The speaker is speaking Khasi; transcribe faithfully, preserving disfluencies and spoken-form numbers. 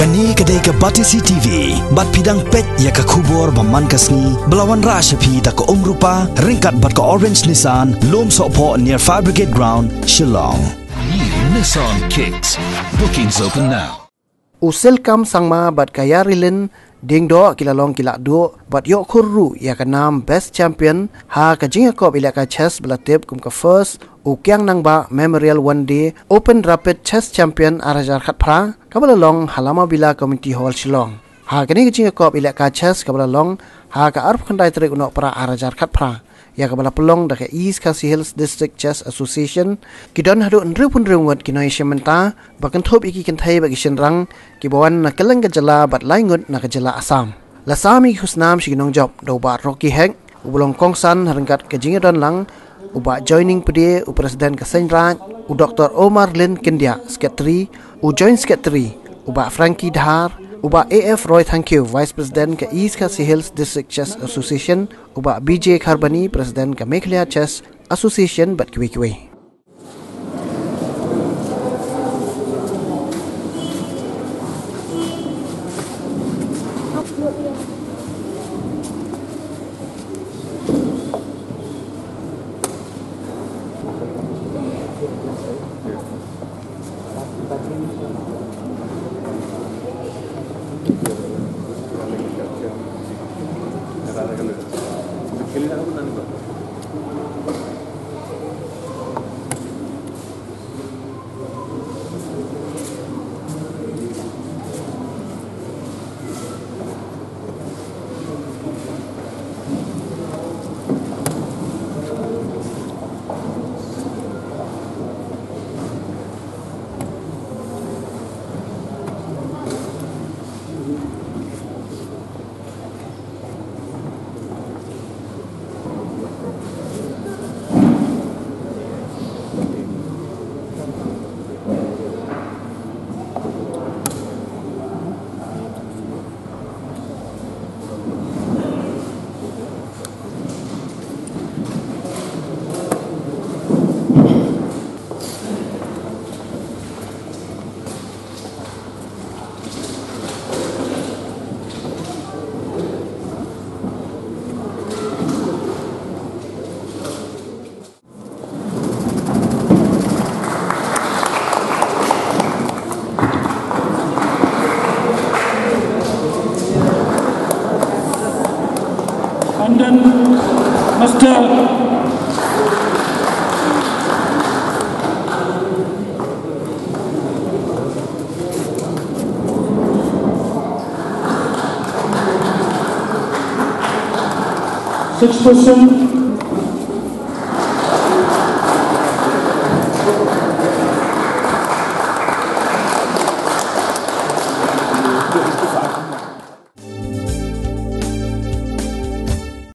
Kane ka dei ka Batesi T V, bad phi dang peit ïa ka khubor ba man ka sngi, ba la wanrah sha phi da ka Umrupa, ryngkat bad ka Orange Nissan, Lumsohphoh near Fire Brigade Ground, Shillong. New Nissan Kicks. Bookings open now. U Selkam Sangma bad ka Yarilin Diengdoh ki la long ki la duh, bad ïoh khur ruh ïa ka nam Best Champion ha ka jingïakop ïalehkai chess ba la tip kum ka First U Kiang Nangbah Memorial One Day Open Rapid Chess Champion ar hajar khatphra, kaba la long ha Lamavilla Community Hall, Shillong. Ha kane ka jingïakop ïalehkai chess kaba la long ha ka arphew khyndai tarik u Nohprah ar hajar khatphra, ïa kaba la pynlong da ka East Khasi Hills District Chess Association, ki don haduh hynriewphew hynriew ngut ki nongïashim bynta, ba kynthup ïa ki kynthei bad ki shynrang, kiba wan na kylleng ka jylla bad lai ngut na ka jylla Assam. La sam ïa ki khusnam sha ki nongjop da u Bah Rocky Hek, uba long kongsan ha ryngkat ka jingïadon lang, u Bah Joining Pde, u President ka Seiñ Raij, u Doktor Omar Lin Kyndiah, Secretary, u Joint Secretary, u Bah Frankie Dhar, u Bah A F Roy Thangkhiew, Vice President ka East Khasi Hills District Chess Association, u Bah B J Kharbani, President ka Meghalaya Chess Association, bad kiwei kiwei. And then Mister Six percent.